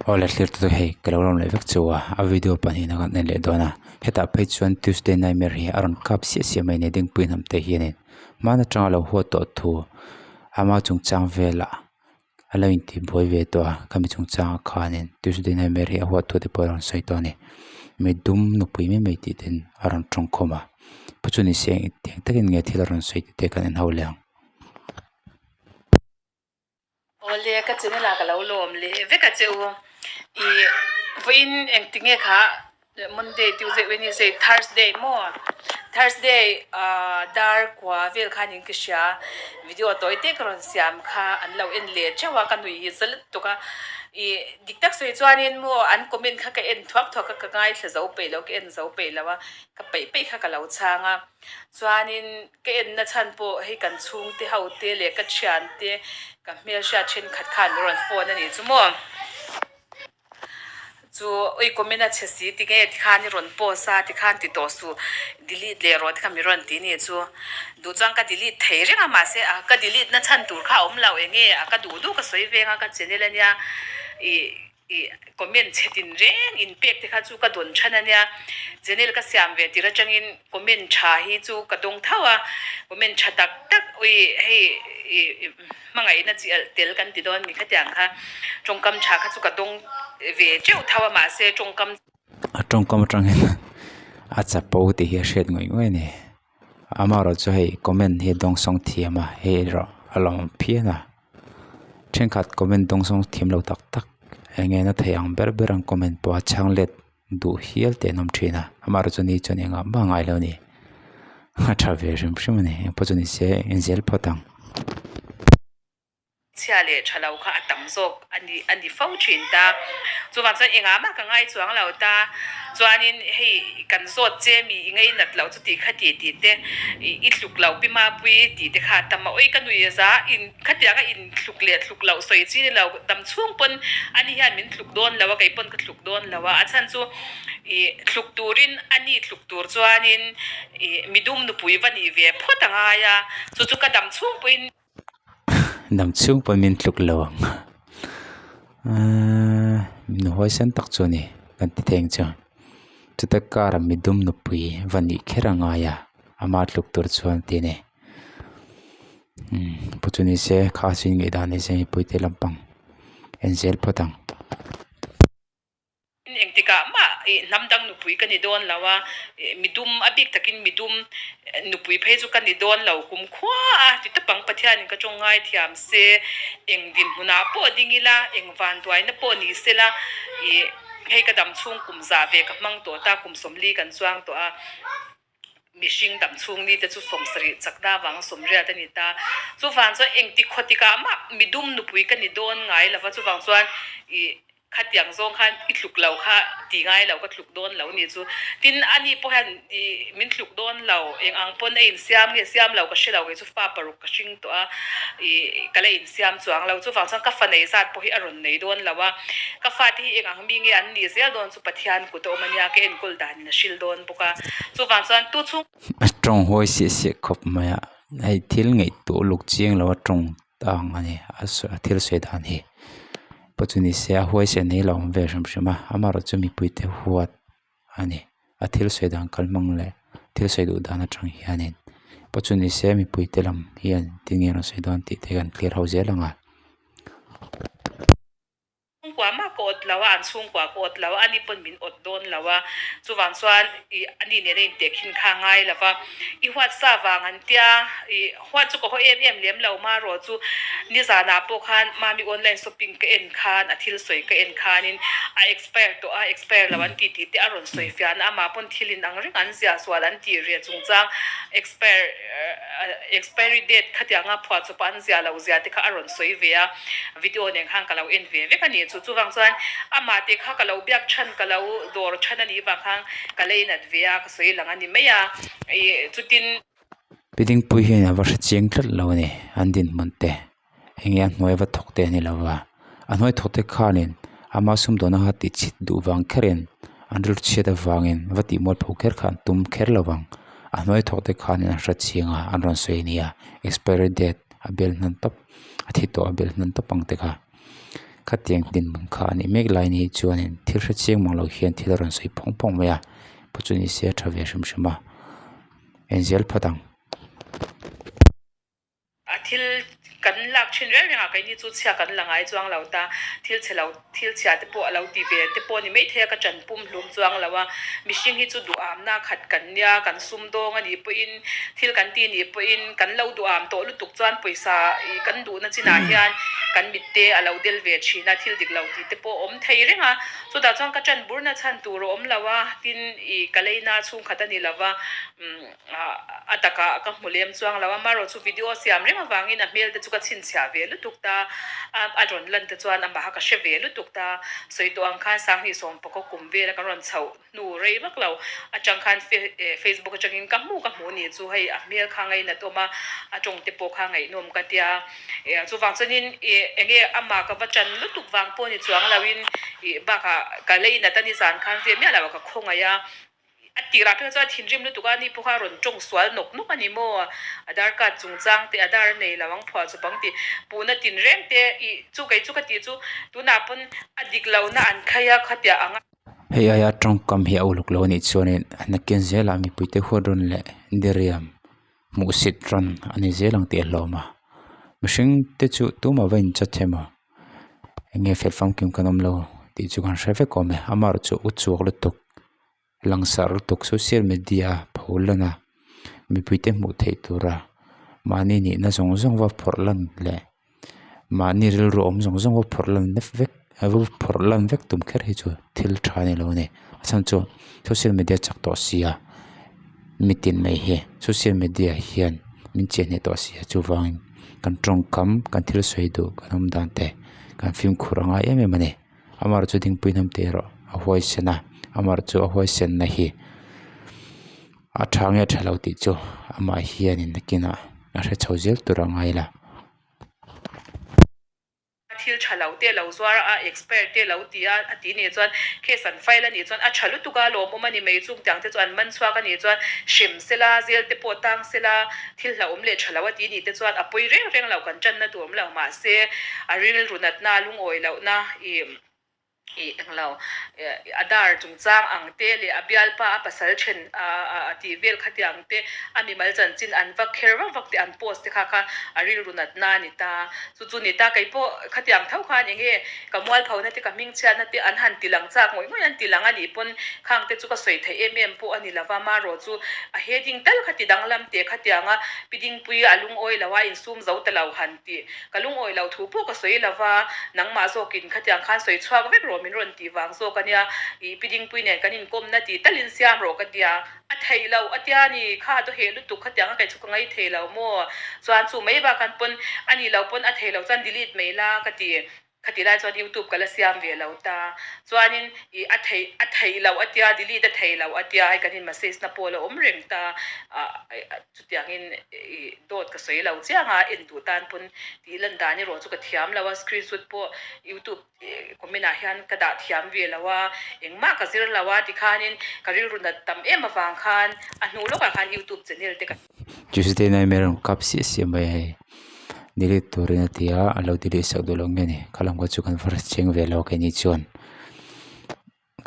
Awle thlir te chu hei ka lo lawm leh vek chu a a video pahnih kan en leh dawn a hetah phei chuan Tuesday nightmare hi a rawn kap siah siah mai a ni dingpui hnam te hianin hman atanga lo huat tawh thu ama chungchang velah a lo intihbuai ve tawh a khami chungchangah khanin Tuesday nightmare hi a huat thu te pawh a rawn sawi tawh a ni midum nupui mai mai tih ten a rawn tawngkhawm a pu chu ni se engtiang takin nge thil a rawn sawi tih te kan en ho leh ang. Awle ka channel ah ka lo lawm leh vek a che u ih vawiin engtinge kha Monday, Tuesday, Wednesday, Thursday maw Thursday ah dar kua vel khan in ka hria video tawi te ka rawn siam kha an lo en leh theuh a ka nui hi za lutuk a ih dik tak sawi chuanin maw an comment kha ka en thuak thuak a ka ngaithla zo peih lo ka en zo peih lo a ka peih peih kha ka lo chhang a chuanin. Ka enna chhan pawh hei kan chhungte ho te leh ka thiante ka hmelhriat thenkhat khan min rawn phone a nih chu maw. Chu ui comment a chhe si tinge tikhan i rawn post a tikhan ti tawh suh delete leh rawh tikhan min rawn ti nih chu. Duh chuan ka delete thei reng a mahse a ka delete na chhan tur kha a awm lo enge a ka duh duh ka sawi veng a ka channel a nia ih. Ih comment chhe tin reng in pek te kha chu ka dawn than a nia. Channel ka siam ve tir atangin comment tha hi chu ka dawng tho a, comment tha tak tak ui hei ih hmangaihna chi alh tel kan ti dawn mi khatiang kha tawngkam tha kha chu ka dawng ve teuh tho a mahse tawngkam A tawngkam atangin a chapo tih hi a hriat ngawih ngawih a ni. Amaherawhchu chu hei comment hi a dawngsawng thiam a hei erawh a lawm phian a. Thenkhat comment dawngsawng thiam lo tak tak eng nge na thei ang ber ber ang comment pawh a chhang let duh hial te an awm thin a amaherawhchu chu ni chuan engah mah a ngai lo a ni a tha ve hrim hrim a ni engpawh chu ni se en zel phawt ang. Chhia leh tha lo kha a tam zawk a ni a ni fo thin ta chuvang chuan engah mah ka ngai chuang lo ta chuanin hei kan zawt che mi i ngei nat loh chu tih kha ti tih te i tluk lo pi mapui tih te kha a tam a awi ka nui za in Khatianga in thluk leh thluk loh sawi chi ni lo, dam chhung pawn ani hian min thluk dawn lo a, kei pawn ka thluk dawn lo a, a chhan chu ih thluk turin ani thluk tur chuanin ih midum nupui va nih ve phawt a ngai a, chu chu ka dam chhung pawhin. Dam chhung pawn min tluk lo ang aaa nu huaisen tak chu a ni kan ti thei ang chu, chuta kara midum nupui va nih kher a ngai a, ama tluk tur chuan ti a ni. Umm pawh chu ni se kha sin ngei dan ni se mipui te lampang en zel phawt ang. Engtikah mah ih hnam dang nupui ka ni dawn lo a, ih midum a bik takin midum nupui phei chu ka ni dawn lo kum khua a ti tawp ang Pathianin ka tawng ngai thiam se eng dinhmunah pawh ding ila eng vanduaina pawh ni sela ih hei ka dam chhung kum zah ve ka hmang tawh ta kum sawmli kan chuang tawh a. Mihring dam chhung ni te chu sawmsarih chakna avanga sawmriat a ni ta. Chuvang chuan engti khawtikah mah midum nupui ka ni dawn ngai lova, chuvang chuan ih khatiang zawng khan i tluk lo kha ti ngai lo, ka tluk dawn lo ni chu. Tin, ani pawh hian ih min tluk dawn lo, eng ang pawn a insiam nge siam lo ka hre lo, kei chu fa paruk ka hring tawh a, ih ka la insiam chuang lo. Chuvang chuan ka fa nei zat pawh hi a rawn nei dawn lo a, ka fate hi eng ang mi nge an nih zel dawn chu Pathian kut a awm a nia, ka enkawl dan a hril dawn bawk a chuvang chuan tu chhung A tawng hawi siah siah khawp mai a hei thil ngaihtuah uluk chiang lo a tawng ang a ni a sawi a thil sawi dan hi pawh chu ni se a huaisen hi a lo awm ve hrim hrim a amaherawhchu mipui te huat a ni a thil sawi dan kalhmang leh thil sawi duh dan atang hianin pawh chu ni se mipui te lam hian tinge an rawn sawi dawn tih te kan clear ho zel ang a. Chhungkua mah ka awt lo a, an chhungkua ka awt lo a, ani pawn min awt dawn lo a, chuvang chuan ih ani nena intehkhin kha a ngai lo va, i huat sa vang an tia, ih huat chu ka haw em em lem lo marawh chu nizanah pawh khan mami online shopping ka en khan a thil sawi ka en khanin a expire tawh a, expire lo an ti tih te a rawn sawi fiah na, amah pawn thil in ang reng an zia sual an tih reh chungchang expire expiry date khatianga phuahchawp an zia lo zia te kha a rawn sawi ve a. Video nen khan ka lo en ve vek a ni. Chu chuvang chuan amah te kha ka lo biak chhan, ka lo dawr chhan a nih vang khan ka lei nat ve a, ka sawi lang a ni mai a. Ih chutin. Pi Dingpui hian a va hre chiang tlat lo a ni, an dinhmun te. Enge a hnuai va thawk te a ni lo va, a hnuai thawk te khanin ama sumdawhna kha tih chhit duh vang kherin an rilru chhiat avangin va tih mual pho kher kha an tum kher lo vang. A hnuai thawk te khanin an hre chiang a, an rawn sawi a nia expiry date a bel hnan tawp. A thi tawh a belh hnan tawp ang te kha. Khatiang dinhmun kha a nih mek lai ni chuanin thil hre chiang mang lo hian thil a rawn sawi phawng phawng mai a pawh chu ni se a tha ve hrim hrim a enzel phawt ang. A thil kan lak thin reng reng a keini chu chhia kan la ngai chuang lo ta thil chhe lo thil chhia te pawh a lo ti ve te pawh a ni maithei a ka ṭan pum hlum chuang lo a mihring hi chu duhamna khat kan nia kan sum dawng a nih pawhin thil kan ti nih pawhin kan lo duham tawh lutuk chuan pawisa ih kan duhna chinah hian kan mit te a lo del ve thin a thil dik lo tih te pawh a awm thei reng a chutah chuan ka ṭan burna chhan tur a awm lo a tin ih ka leina chhungkhat a ni lo va umm. A takah ka hmu lem chuang lo a, amaherawh chu video siam reng avangin a hmel te chu ka chhinchhiah ve lutuk ta, a rawn lan te chuan amah kha ka hre ve lutuk ta, sawi tawh ang khan Sanghnih Sawmpakaw kum vela ka rawn chhoh hnu rei vak lo atang khan Facebook atangin ka hmu ka hmu nih chu hei a hmel kha ngainat awm a, a tawng te pawh kha ngaihnawm ka tia, chuvang chuanin enge amah ka va tan lutuk vang pawh ni chuang loin bakah ka leinat a nizan khan zia miah lo a ka khawngaih a. A tirah phei chuan thinrim lutuk a, ni pawh kha a rawn tawng sual nawk nawk a ni maw? Aadhaar card chungchang te, Aadhaar a nei lo ang phuah chawp ang tih puhna tinreng te ih chu kei chu ka tih chu tunah pawn a dik lohna an khai a khatiah ang a. Hei aia tawngkam hi a uluk lo a nih chuanin nakin zelah mipuite huat rawn leh diriam hmuhsit rawn a ni zel ang tih a hlawm a, mihring te chu tumah va inchat hem a, enge fel famkim kan awm lo tih chu kan hre vek awm e, amaherawhchu u chhuak lutuk. Langsar lutuk social media pho lan a mipuite hmuh theih tura mahni nihna zawng zawng va phawrh lan leh mahni rilru awm zawng zawng va phawrh lan vek va phawrh lan vek tum kher hi chu thil tha a ni lo a ni a chhan chu social media chak tawh sia mitin mai hi social media hian min chiah hneh tawh sia chuvangin kan tawngkam kan thil sawi duh kan awm dan te kan fimkhur a ngai em em a ni. Amar chu dingpui hnam teh erawh a huaisen a amar chu a huaisenna hi a tha nge tha lo tih chu amah hianin nakinah a hre chho zel tur a ngai la. Thil tha lo te lo zuar a expire te lo ti a a ti nih chuan case an file a nih chuan a tha lutuk a lawmawm a ni mai chung tiang te chu an man chhuak a nih chuan hrem sela zel te pawh tang sela thil hlauhawm leh tha lo a ti nih te chuan a pawi reng reng lo kan tanna tur awm lo mahse a rilru natna lungawi lohna ih ih englo a dar chungchang ang te leh a bialpa a pasal then a tih vel khatiang te a mimal chanchin an va kher vak vak te an post te kha kha a rilru natna a ni ta chu chu ni ta keipawh khatiang tho khan enge ka mualphona te ka hmingchhiatna te an han ti lang chak ngawih ngawih an ti lang a nih pawn khang te chu ka sawi theih em em pawh a ni lova marawh chu a heading tal kha ti danglam teh khatianga pi dingpui a lungawi lo a insum zo ta lo han tih Ka lungawi lo thu pawh ka sawi lo va, nangmah zawkin khatiang khan sawi chhuak vek rawh min rawn tih vang zawk a nia, ih Pi Dingpui nen kan inkawmna tih talin siam rawh ka tia, a theih loh a tia ni, kha a dawheh lutuk khatiang a kei chu ka ngai thei lo maw? Chuan chu mai bakhan pawn a nih loh pawn a thei loh chuan delete mai la ka ti, khati lai chuan youtube ka la siam ve lo ta, chuanin ih a theih a theih loh a tia delete a thei loh a tia hei kan in message na pawh a la awm reng ta, ah Chutiangin i dawt ka sawi lo chiang a, en duh tan pawn tih lan dan erawh chu ka thiam lo a, screenshot pawh youtube comment ah hian ka dah thiam ve lo a, engmah ka zir lo a tikhanin ka rilru nat tam em avang khan a hnu lawkah khan youtube channel te ka Tuesday nightmare rawn kap siah siah mai a hei delete turin a ti a, a lo delete sak duh lo nge ni khalam kha chu kan va hre chiang ve lo keini chuan.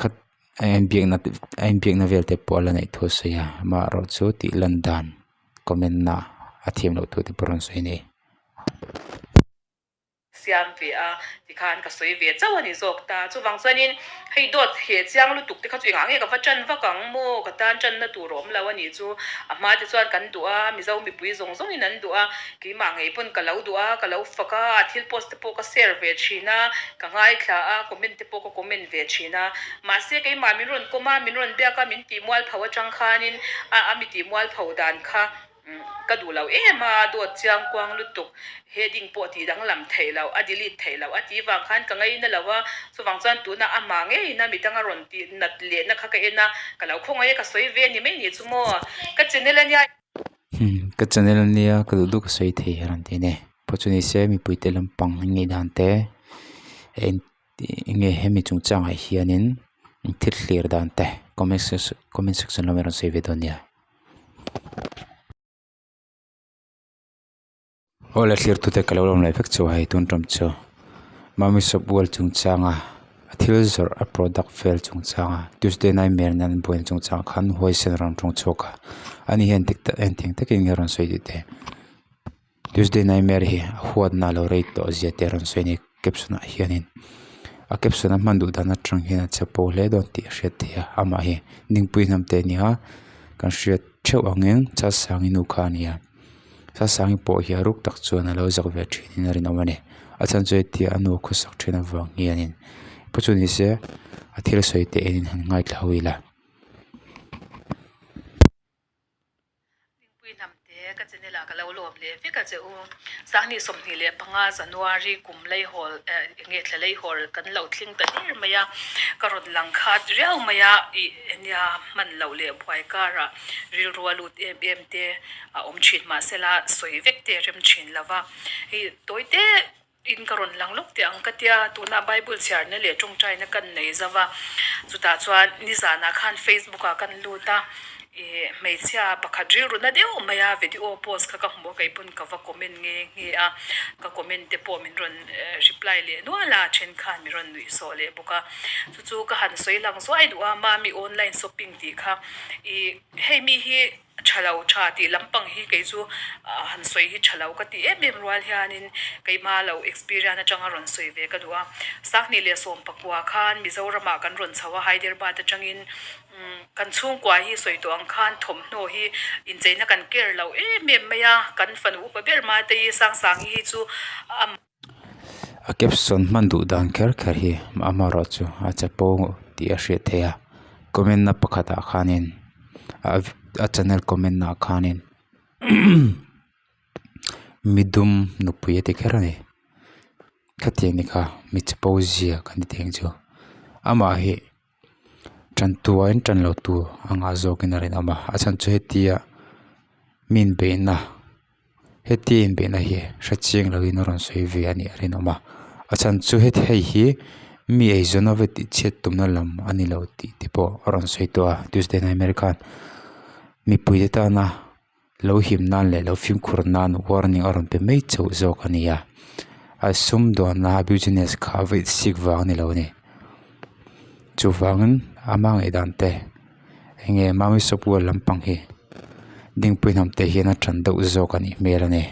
Khat a inbiakna a inbiakna vel te pawh a la neih thu a sawi a amaherawh chu tih lan dan comment na a thiam loh thu te pawh rawn sawi a ni. Siam ve a tikhan ka sawi ve chauh a ni zawk ta chuvang chuanin hei dawt he chiang lutuk te kha chu engah nge ka va tan vak ang maw ka tan tanna tur a awm lo a nih chu a hma te chuan kan duh a Mizo mipui zawng zawngin an duh a keimah ngei pawn ka lo duh a ka lo fak a a thil post te pawh ka share ve thin a ka ngaithla a comment te pawh ka comment ve thin a, mahse keimah min rawn kawm a, min rawn biak a, min tih mualpho atang khanin a a mi tih mualpho dan kha ka duh lo em a, dawt chiang kuang lutuk, heading pawh tih danglam theih loh, a delete theih loh a tih vang khan ka ngaina lo a, chuvang chuan tunah amah ngeiin a midang a rawn tih nat lehna kha ka en a, ka lo khawngaih a, ka sawi ve a ni mai ni chu maw, ka channel a nia. Ka channel a nia ka duh duh ka sawi thei a rawn ti a ni, pawh chu ni se mipuite lampang an ngaih dan te Enge hemi chungchangah hianin thil thlir dan te comment comment section lamah i rawn sawi ve dawn nia. Awle thlir tute ka lo lawm leh vek chu hei tun tum chu. Mami Shop World chungchanga a thil zawrh a product vel chungchanga Tuesday Nightmare nen an buaina chungchang khan huaisen a rawn tawng chhuak a ani hian dik tak engtiang takin nge a rawn sawi tih te Tuesday Nightmare hi a huatna a lo rei tawh zia te a rawn sawi a ni caption ah hianin a caption a hman duh dan atang hian a che pawh hle dawn tih a hriat theih a amah hi Ningpui hnam te a ni a kan hriat theuh angin Chalsangi nu kha a ni a Chalsangi pawh hi a ruk tak chuan a lo zak ve thin in a rinawm a ni a chhan chu hetia a nu a khawsak thin avang hianin pawh chu ni se a thil sawi te en in han ngaithla ho ila. Dingpui hnamte ka channel ah ka lo lawm leh vek a che u. Sanghnih 25 January kum leihawl eh enge thla leihawl kan lo thleng ta der mai a, ka rawn lang khat riau mai a ih nia hman loh leh buai karah rilru a lut em em te a awm thin mahsela sawi vek te rem thin lova hei tawi te In ka rawn lang lawk teh ang ka tia, tunah Bible chhiarna leh tawngtaina kan nei zauh a, chutah chuan nizanah khan Facebook ah kan lut a, ih hmeichhia pakhat rilru na deuh mai a video post kha ka hmu a, kei pawn ka va comment nge nge a, ka comment te pawh min rawn reply leh nual a, then khan min rawn nuih sawh leh bawk a, chu chu ka han sawi lang zuai duh a, mami online shopping tih kha ih hei mi hi. Tha lo tha tih lampang hi kei chu han sawi hi tha lo ka ti em em rual hianin keimah lo experience atanga rawn sawi ve ka duh a. 2019 khan Mizoramah kan rawn chho a, Hyderabad atangin kan chhungkua hi sawi tawh ang khan thawmhnaw hi incheina kan care lo em em mai a, kan fanu upa ber Matei Sangsangi hi chu a. A caption hman duh dan kher kher hi amaherawh chu a chapo tih a hriat theih a comment na pakhat ah khanin a channel comment ah khanin midum nupui a ti kher a ni khatiang ni kha mi chapo zia kan ti thei ang chu amah hi tan tu aiin tan lo tu a ngah zawkin a rinawm a a chhan chu hetia mi inbeihna. Heti inbeihna hi hre chiang loin a rawn sawi ve a nih a rinawm a, a chhan chu heti hei hi mi eizawn ava tih chhiat tumna lam a ni lo tih te pawh a rawn sawi tawh a Tuesday Nightmare khan mipui te tana lo him nan leh lo fimkhur nan warning a rawn pe mai chauh zawk a ni a, a sumdawnna a business kha a vaih sik vang a ni lo a ni chuvangin ama ngaihdan te. Enge Mami Sawpual lampang hi Dingpui hnam te hian a tan deuh zawk a nih hmel a ni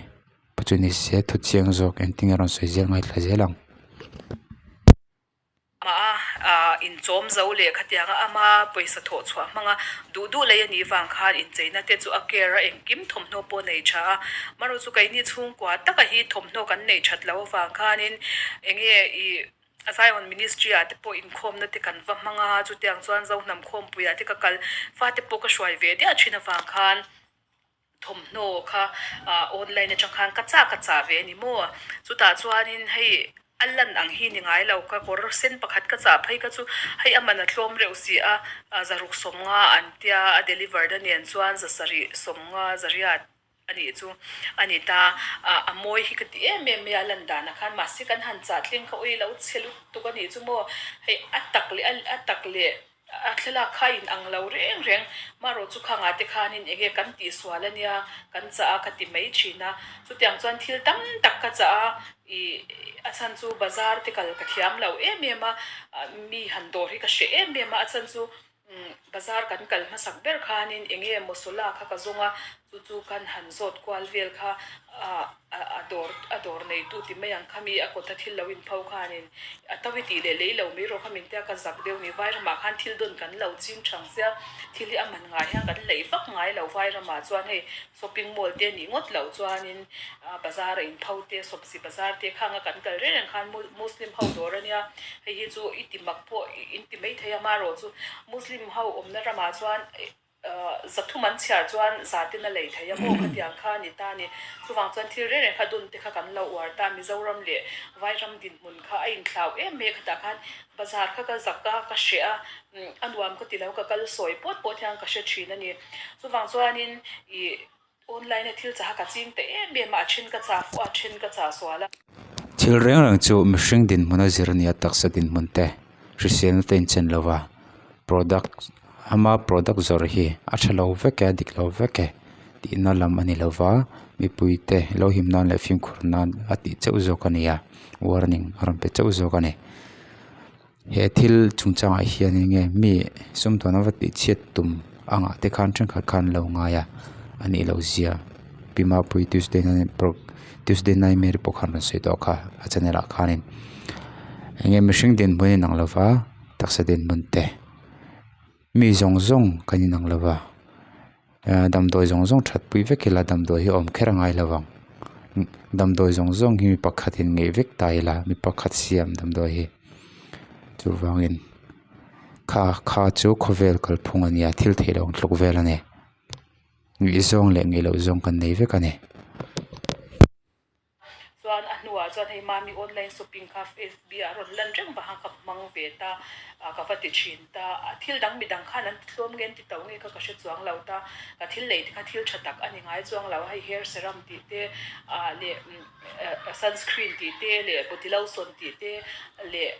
chu ni se thu chiang zawk engtin nge a rawn sawi zel ngaithla zel ang. Amah a inchawm zo leh khatianga ama pawisa thawh chhuah hmanga duh duh lei a nih vang khan incheina te chu a care a engkim thawmhnaw pawh nei tha a marawh chu keini chhungkua taka hi thawmhnaw kan neih that loh avang khanin enge ih Zion Ministry ah te pawh inkhawmna te kan va hmang a, chutiang chuan Zohnam khawmpui ah te ka kal, fate pawh ka hruai ve diah thin avang khan thawmhnaw kha online atang khan ka chah ka chah ve a ni maw? Chutah chuanin hei a lan ang hi ni ngai lo, ka kawr sen pakhat ka chah phei kha chu hei a man a tlawm reuh si a, 650 an tia a delivered a nen chuan 750 zariat. A nih chu a ni ta. A mawi hi ka ti em em mai a, a lan danah khan mahse kan han chah thleng kha ui lo chhe lutuk a nih chu maw. Hei a tak leh a tak leh a thlalak kha a inang lo reng reng. Marawh chu khangah te khanin eng nge kan tihsual a nia kan chah a ka ti mai thin a. Chutiang chuan thil tam tak ka chah a, ih a chhan chu bazar te kal ka thiam lo em em a, mi han dawr hi ka hreh em em a, a chhan chu Bazar kan kal hmasak ber khanin eng nge Mosola kha ka zawng a, chu chu kan han zawt kual vel kha a dawr a dawr neitu ti mai ang kha mi a kawta thil lo inpho khanin a tawi tih leh lei lo mai rawh kha min tia ka zak deuh ni Vairamah khan thil dawn kan lo ching thang sia thil hi a man ngai hian kan leih vak ngai lo Vairamah chuan hei shopping mall te nih ngawt loh chuanin bazar a inpho te sawmsi bazar te khanga kan kal reng reng khan Muslim ho dawr a nia hei hi chu i ti mak pawh in ti mai thei a marawh chu Muslim ho awmna ramah chuan zathum an chhiar chuan za ten a lei thei a maw khatiang kha a ni ta a ni chuvang chuan thil reng reng kha dun te kha kan lo uar ta Mizoram leh Vairam dinhmun kha a inthlau em mai a khatah khan bazar kha ka zak a ka hreh a a nuam ka ti lo ka kal sawi pawt pawt hian ka hre thin a ni chuvang chuanin ih online a thil chaha ka ching ta em em a a then ka chah fuh a a then ka chah sual a. Thil reng reng chu mihring dinhmun a zir a ni a taksa dinhmun te hriselna te inchen lo va product ama product zawrh hi a tha lo vek e a dik lo vek e. tihna lam a ni lo va, mipuite lo him nan leh fimkhur nan a tih chauh zawk a ni a, warning a rawn pe chauh zawk a ni. He thil chungchangah hian eng nge mi sumdawn a va tih chhiat tum angah te khan thenkhat khan an lo ngai a, a nih loh zia Pi Mapuii Tuesday Tuesday Nightmare pawh khan rawn sawi tawh kha a channel ah khanin eng nge mihring dinhmun a inang lo va taksa dinhmun te. Mi zawng zawng kan inang lo va damdawi zawng zawng that pui vek ila damdawi hi a awm kher a ngai lo vang damdawi zawng zawng hi mi pakhatin ngeih vek ta ila mi pakhat siam damdawi hi chuvangin kha kha chu khawvel kalphung a nia thil theih loh ang tluk vel a ni ngeih zawng leh ngeih loh zawng kan nei vek a ni. Chuan a hnuah chuan hei mami online shopping kha FB ah rawn lan reng vang a ka hmang ve ta a ka va ti thin ta a thil dang midang khan an ti tlawm nge an ti to nge kha ka hre chuang lo ta ka thil lei te kha thil tha tak a ni ngai chuang lo hei hair serum tih te ah leh sunscreen tih te leh body lotion tih te leh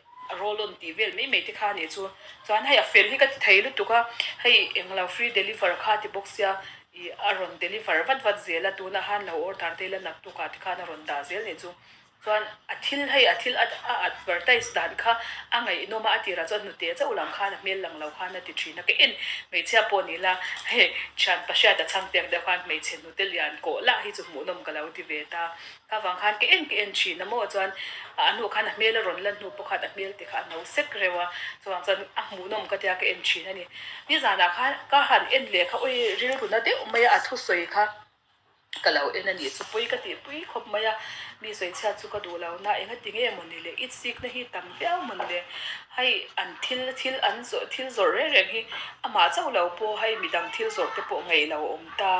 roll on tih vel mai mai te kha a nih chu chuan hei a fel hi ka ti thei lutuk a hei englo free deliver kha a ti bawk sia Ih a rawn deliver vat vat zel a, tunah khan lo order te ila naktukah te khan a rawn dah zel nih chu. Chuan a thil hei a thil a advertise dan kha a ngaihnawm a, a tirah chuan hnute chauh lang khan a hmel lang lo khan a ti thin a, ka en hmeichhia pawh ni la hei thian pahriat a chhang tek deuh khan hmeichhe hnute lian kawh lah hi chu hmuhnawm ka lo ti ve ta. Kha vang khan ka en ka en thin a maw chuan a hnuah khan a hmel a rawn lan hnu pawh khan a hmel te kha a no sek reuh a, chuvang chuan a hmuhnawm ka tia ka en thin a ni. Nizanah khan ka han en leh kha awi rilru na deuh mai a a thusawi kha ka lo en a nih chu pawi ka tih pui khawp mai a, mi sawi chhiat chu ka duh lo na enga ti nge maw ni le it sikna hi tam viau maw ni le hei an thil thil an zawrh thil zawrh reng reng hi amah chauh lo pawh hei midang thil zawrh te pawh ngaih lo a awm ta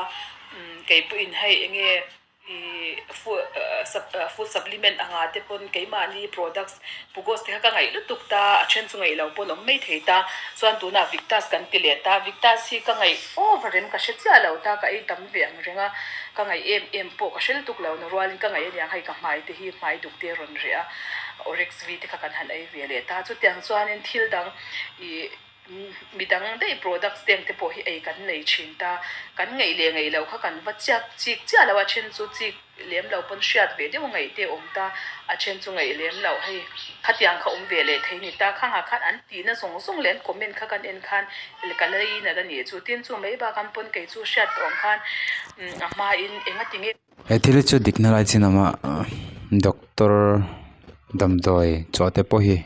keipawhin hei enge Ih food supplement anga te pawn keimahni products pugos te kha ka ngaih lutuk ta a then chu ngaih lo pawn awm mai thei ta chuan tunah Victus kan ti leh ta Victus hi ka ngaih over em ka hre chiah lo ta ka ei tam ve ang reng a ka ngaih em em pawh ka hre lutuk lo na rualin ka ngaih aniang hei ka hmai te hi hmai duk te a rawn reh a Oryx V te kha kan han ei ve leh ta chutiang chuanin thil dang ih Midang daih products teng te pawh hi ei kan nei thin ta. Kan ngeih leh ngeih loh kha kan va chiak chik chiah lo a, then chu chik lem lo pawn hriat ve deuh ngeih te awm ta, a then chu ngeih lem loh hei khatiang kha awm ve leh thei ni ta. Khangah khan an tihna zawng zawng leh an comment kha kan en khan ka la in a nih chu. Tin chu mai bak an pawn kei chu hriat tawh ang khan a hmain engati nge. He thil hi chu dikna lai chin awm a doctor damdawi chawh te pawh hi.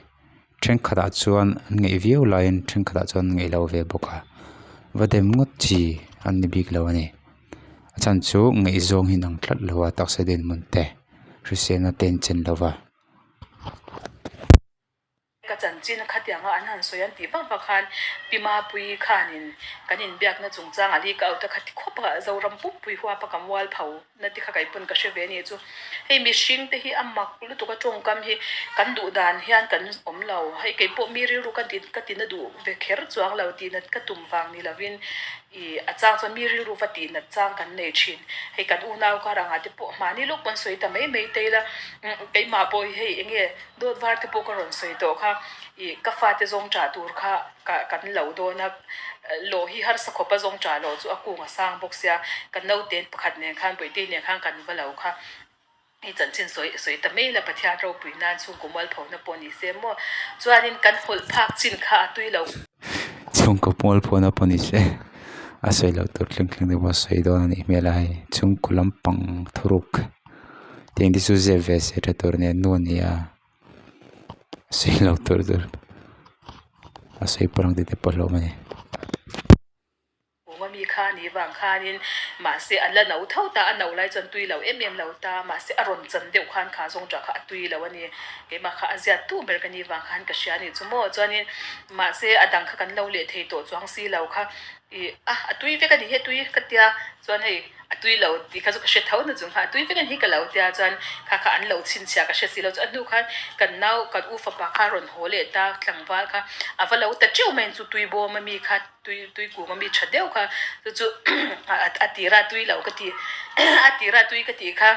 Thenkhatah chuan an ngeih viau laiin thenkhatah chuan an ngeih lo ve bawk a va dem ngawt chi an ni bik lo a ni a chhan chu ngaihzawng hi an ang tlat lo a taksa dinhmun te hriselna te an chen lo va. Ka chanchin khatianga an han sawi an tih vak vak khan Pi Mapuii khanin kan inbiakna chungchang a leak out a kha ti khawp a Zoram pumpui huapa ka mualpho. Na ti kha kei pawn ka hre ve a nih chu. Hei mihring te hi a mak lutuk a tawngkam hi kan duh dan hian kan awm lo. Hei kei pawh mi rilru ka ti ka ti na duh ve kher chuang lo tih nat ka tum vang ni lovin ih a chang chuan mi rilru va tih nat chang kan nei thin. Hei kan unau kar angah te pawh mahni lawk pawn sawi ta mai mai te ila keimah pawh hi hei eng nge dawt var te pawh ka rawn sawi tawh kha ih ka fate zawng ṭah tur kha ka kan lo dawn a. Lawh hi harsa khawpa zawng ṭah loh chu a kung a sang bawk sia, ka naute pakhat nen khan Bawihte nen khan kan va lo kha hei chanchin sawi sawi ta mai la Pathian ropui nan chhungkaw mualphona pawh ni se maw chuanin kan hawlh phak chin kha a tui lo. Chhungkaw mualphona pawh ni se a sawi loh tur thleng thleng te pawh a sawi dawn a nih hmel a hei chhungkaw lampang thuruk tiang te chu zep ve se tha tur nen nu a ni a. Sawi lo tur tur a sawi pawh ang tih te pawh hlawm a ni. Kunga mi kha a nih vang khanin mahse a la no tho ta, a no lai chuan tui lo em em lo ta, mahse a rawn chan deuh khan kha zawng ṭah kha a tui lo a ni. Keimah kha a ziat tu ber ka nih vang khan ka hria a nih chu maw. Chuanin mahse a dang kha kan lo leh thei tawh chuang si lo kha ih a a tui vek a ni hi a tui ka tia chuan hei A tui lo tih kha chu ka hre tho na chung kha a tui vek a ni hi ka lo tia chuan kha kha an lo chhinchhiah ka hre si lo chu a hnu khan kan nau kan u fapa kha a rawn haw leh ta tlangval kha a va lo ta teuh mai chu tui bawm a mi kha tui tui kung a mi tha deuh kha chu chu a tira tui lo ka ti a tira tui ka tih kha.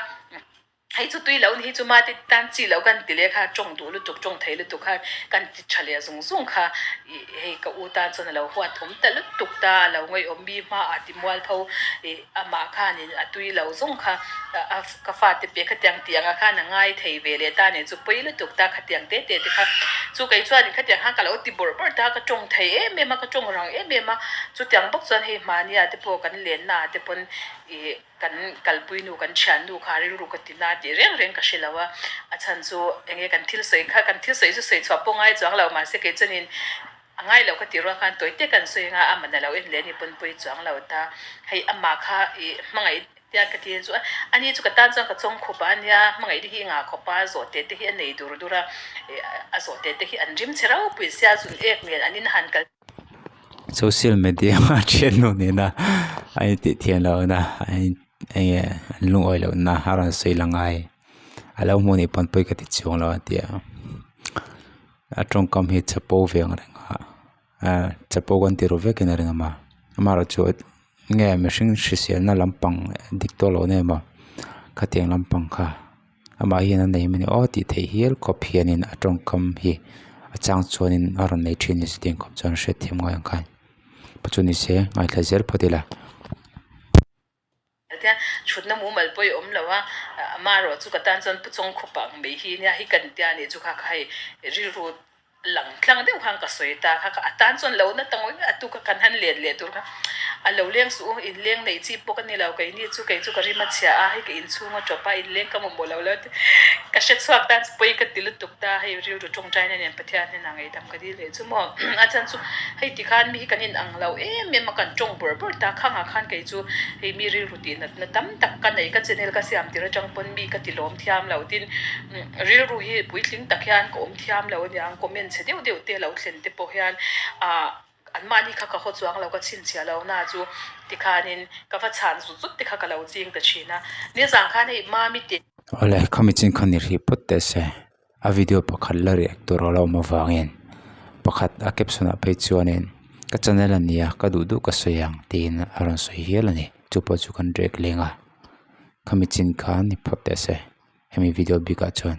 Hei chu tui lo ni hi chu mate tan chi lo kan ti leh kha tawng duh lutuk tawng thei lutuk kha kan ti tha leh zung zung kha ih hei ka u tan chuan a lo huat awm ta lutuk ta a lo ngaihawm mi hmaah ti mual tho ih amah khanin a tui lo zawng kha a ka fate pe khatiang tih anga khan a ngai thei ve leh ta nen chu pawi lutuk ta khatiang te te te kha chu kei chuanin khatiang khan ka lo ti bawrh bawrh ta ka tawng thei em em a ka tawng rang em em a chutiang bawk chuan hei hmania te pawh kan lenna ah te pawn ih Kan kalpui nu, kan thian nu kha rilru ka ti na tih reng reng ka hre lo a, a chhan chu enge kan thil sawi kha, kan thil sawi chu sawi chhuah pawh ngai chuang lo, mahse kei chuanin a ngai lo ka ti rual khan tawi te kan sawi anga a man a lo en leh ni pawn pawi chuang lo ta, hei amah kha ih hmangaih tia ka ti chu a ni chu ka tan chuan ka chawng khup a nia, hmangaih te hi i ngah khawp a, zawhte te hi a nei dur dur a, ih a zawhte te hi an rim chhe ropui sia zun ek nen an in han kal. Social media a thiannu nena a intih thiam lohna a in enge an lungawi lohna a rawn sawi lang ai a lo hmuh nih pawn pawi ka ti chuang lo a ti a a tawngkam hi chapo ve ang reng a ah chapo kan ti ru vekin a ring awm a amaherawhchu nge mihring hriselna lampang dik tawh loh na emaw khatiang lampang kha. Amah hian a nei em a ni aw tih theih hial khawp hianin a tawngkam hi a chang chuanin a rawn nei thin a ni chutiang khawp chuan hriatthiam ngai ang khan pa chu ni se ngaithla zel phawt ila. Tian thutna mumal pawh i awm lo a, amaherawh chu ka tan chuan pu chawng khawp ang mai hi nia hi kan tia nih chu kha kha hei rilru Lang tlang deuh khan ka sawi ta kha ka a tan chuan lo na ta ngawih ngawih a tu kha kan han let leh tur kha a lo leng suh u inleng neih chi pawh ka ni lo keini chu kei chu ka rim a chhia a hei ka inchhung a tawp a inleng ka mamawh lo lo ka hre chhuak tan chu pawi ka ti lutuk ta hei rilru tawngtaina nen Pathian hnenah ngaihdam ka dil leh chu maw a chhan chu hei tikhan mi hi kan in ang lo em em a kan tawng bawrh bawrh ta khangah khan kei chu hei mi rilru tih natna tam tak ka nei ka channel ka siam tir atang pawn mi ka ti lawm thiam lo tin rilru hi puitling tak hian ka awm thiam lo aniang comment chhe deuh deuh te lo thlen te pawh hian ah anmahni kha ka haw chuang lo ka chhinchhiah lo na chu tikhanin ka va chhan zut zut te kha ka lo ching ta thin a nizan khan hei mami te. Awle khami chin kha ni hrih phawt teh se a video pakhat la react tur a lo awm avangin pakhat a caption ah phei chuanin ka channel a nia ka duh duh ka sawi ang tiin a rawn sawi hial a ni chu pawh chu kan react leng a khami chin kha ni phawt teh se hemi video bikah chuan.